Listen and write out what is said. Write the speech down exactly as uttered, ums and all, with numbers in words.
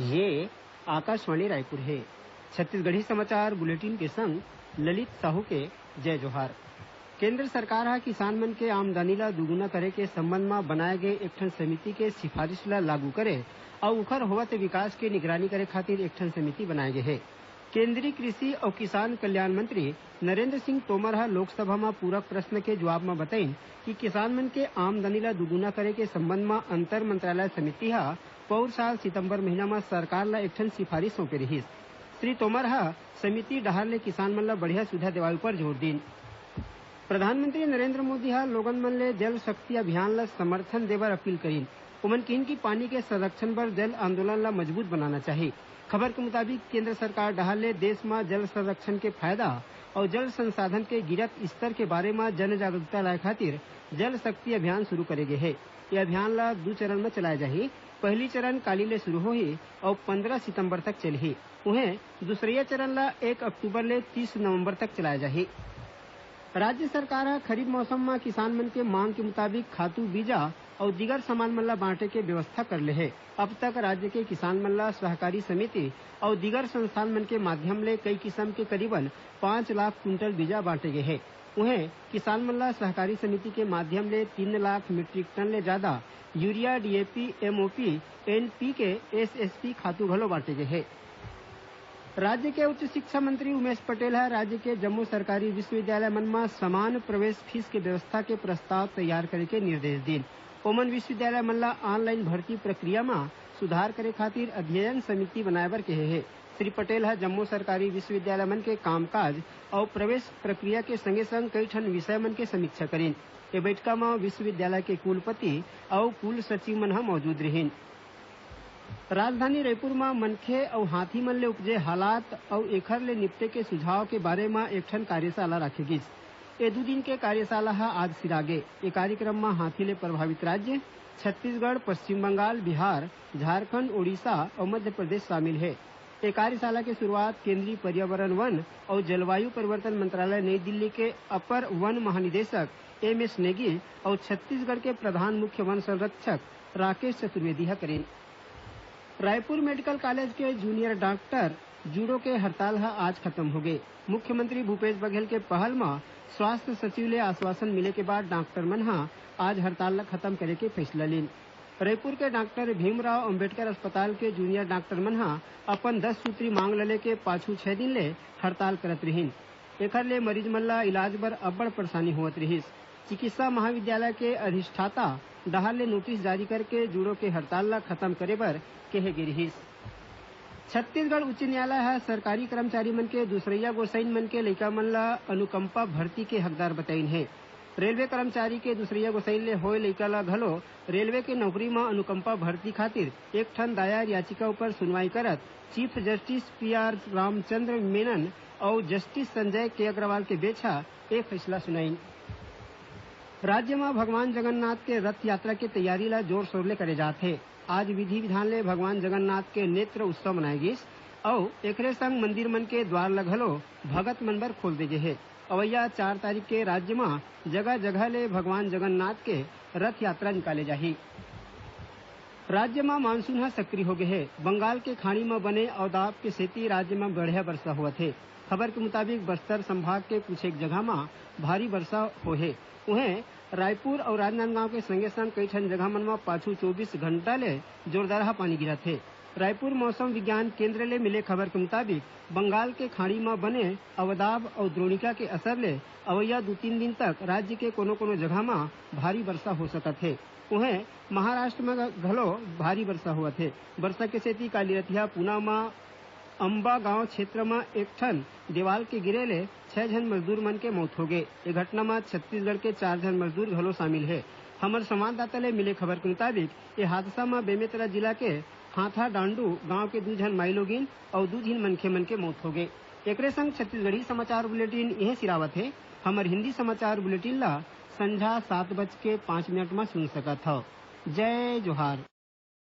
ये आकाशवाणी रायपुर हे। छत्तीसगढ़ी समाचार बुलेटिन के संग ललित साहू के जय जोहार। केंद्र सरकार ह किसान मन के आमदनी ल दुगुना करे के संबंध म बनाए गे एक ठन समिति के सिफारिश ल लागू करे अउ उखर होवत विकास के निगरानी करे खातिर एक ठन समिति बनाए गे हे। केंद्रीय कृषि अउ किसान कल्याण मंत्री नरेंद्र सिंह तोमर ह लोकसभा म पूरक प्रश्न के जवाब म बतइन कि किसान मन के आमदनी ल दुगुना करे के संबंध म अंतर मंत्रालय समिति ह पउर साल सितंबर महीना म सरकार ल एक ठन सिफारिश सौंपे रिहिस। श्री तोमर ह समिति डहार ले किसान मन ल बढ़िया सुविधा देवाए उपर जोर दीन। प्रधानमंत्री नरेंद्र मोदी ह लोगन मन ले जल शक्ति अभियान ल समर्थन देबर अपील करीन। ओमन किहीन कि पानी के संरक्षण बर जल आंदोलन ल मजबूत बनाना चाही। खबर के मुताबिक, केंद्र सरकार डहार ले देश म जल संरक्षण के फायदा अउ जल संसाधन के गिरत स्तर के बारे म जन जागरूकता लाए खातिर जल शक्ति अभियान शुरू करे गे हे। ये अभियान ल दू चरण म चलाए जाही। पहली चरण काली ले शुरू होही अउ पंद्रह सितंबर तक चलही। उहें, दूसरइया चरण ल एक अक्टूबर ले तीस नवंबर तक चलाए जाही। राज्य सरकार ह खरीफ मौसम म किसान मन के मांग के मुताबिक खातू, बीजा अउ दीगर सामान मन ल बांटे के व्यवस्था कर ले हे। अब तक राज्य के किसान मन ल सहकारी समिति अउ दीगर संस्थान मन के माध्यम ले कई किसम के करीबन पांच लाख कुंटल बीजा बांटे गे हे। उहें, किसान मन ल सहकारी समिति के माध्यम ले तीन लाख मीट्रिक टन ले जादा urea, DAP, MOP, NPK, SSP खातू घलो बांटे गे हे। राज्य के उच्च शिक्षा मंत्री उमेश पटेल ह राज्य के जम्मो सरकारी विश्वविद्यालय मन म समान प्रवेश फीस के व्यवस्था के प्रस्ताव तैयार करे के निर्देश दीन। ओमन विश्वविद्यालय मन ल ऑनलाइन भर्ती प्रक्रिया म सुधार करे खातिर अध्ययन समिति बनाए बर कहे हे। श्री पटेल ह जम्मो सरकारी विश्वविद्यालय मन के कामकाज अउ प्रवेश प्रक्रिया के संगे-संग कई ठन विषय मन के समीक्षा करीन। ए बइठका म विश्वविद्यालय के कुलपति अउ कुल सचिव मन ह मौजूद रिहीन। राजधानी रईपुर म मनखे अउ हाथी मन ले उपजे हालात अउ एखर ले निपटे के सुझाव के बारे म एक ठन कार्यशाला राखे गिस। ए दू दिन के कार्यशाला ह आज सिरागे। ए कार्यक्रम म हाथी ले प्रभावित राज्य छत्तीसगढ़, पश्चिम बंगाल, बिहार, झारखंड, ओडिशा अउ मध्य प्रदेश शामिल हे। ए कार्यशाला के शुरुआत केंद्रीय पर्यावरण, वन अउ जलवायु परिवर्तन मंत्रालय, नई दिल्ली के अपर वन महानिदेशक एम एस नेगी अउ छत्तीसगढ़ के प्रधान मुख्य वन संरक्षक राकेश चतुर्वेदी ह करीन। रायपुर मेडिकल कॉलेज के जूनियर डॉक्टर जूडो के हड़ताल ह आज खत्म होगे। मुख्यमंत्री भूपेश बघेल के पहल म स्वास्थ्य सचिव ले आश्वासन मिले के बाद डॉक्टर मन ह आज हड़ताल ल खत्म करे के फैसला लीन। रईपुर के डॉक्टर भीमराव अंबेडकर अस्पताल के जूनियर डॉक्टर मन ह अपन दस सूत्री मांग ल लेके पाछू छह दिन ले हड़ताल करत रिहीन। एखर ले मरीज मन ल इलाज बर अब्बड़ परेशानी होवत रिहीस। चिकित्सा महाविद्यालय के अधिष्ठाता डहार ले नोटिस जारी करके जूडो के हड़ताल ल खत्म करे बर कहे गे रिहीस। छत्तीसगढ़ उच्च न्यायालय ह सरकारी कर्मचारी मन के दूसरइया गोसाइन मन के लइका मन ल अनुकंपा भर्ती के हकदार बताइन हे। रेलवे कर्मचारी के दूसरइया गोसाइन ले होए लइका ल घलो रेलवे के नौकरी म अनुकंपा भर्ती खातिर एक ठन दायर याचिका ऊपर सुनवाई करत chief justice P R Ramachandra Menon अउ जस्टिस संजय के अग्रवाल के बेंच ह ए फैसला सुनाइन। राज्य म भगवान जगन्नाथ के रथ यात्रा के तैयारी ल जोर शोर ले करे जात हे। आज विधि विधान ले भगवान जगन्नाथ के नेत्र उत्सव मनाए गिस अउ एकरे संग मंदिर मन के द्वार ल घलो भगत मन बर खोल दे गे हे। अवइया चार तारीख के राज्य म जगह जगह ले भगवान जगन्नाथ के रथ यात्रा निकाले जाही। राज्य म मानसून ह सक्रिय हो गे हे। बंगाल के खाड़ी म बने अवदाब के सेती राज्य म बढ़िया बरसा होवत हे। खबर के मुताबिक, बस्तर संभाग के कुछ एक जगह म भारी बरसा होहे। उहें, रायपुर अउ राजनांदगांव के संगे संग कई ठन जगह मन म पाछू चौबीस घंटा ले जोरदारहा पानी गिरत हे। रायपुर मौसम विज्ञान केंद्र ले मिले खबर के मुताबिक, बंगाल के खाड़ी म बने अवदाब अउ द्रोणिका के असर ले अवइया दू तीन दिन तक राज्य के कोनो कोनो जगह म भारी बरसा हो सकत हे। उहें, महाराष्ट्र म घलो भारी बरसा होवत हे। बरसा के सेती काली रतिहा पूना म अंबा गांव क्षेत्र म एक ठन देवाल के गिरे ले छह झन मजदूर मन के मौत होगे। ए घटना म छत्तीसगढ़ के चार झन मजदूर घलो शामिल हे। हमर संवाददाता ले मिले खबर के मुताबिक, ए हादसा म बेमेतरा जिला के हाथा डांडू गांव के दू झन माईलोगिन अउ दू झिन मनखे मन के मौत होगे। एकरे संग छत्तीसगढ़ी समाचार बुलेटिन इहें सिरावत हे। हमर हिंदी समाचार बुलेटिन ला संझा सात बज के पाँच मिनट म सुन सकत हव। जय जोहार।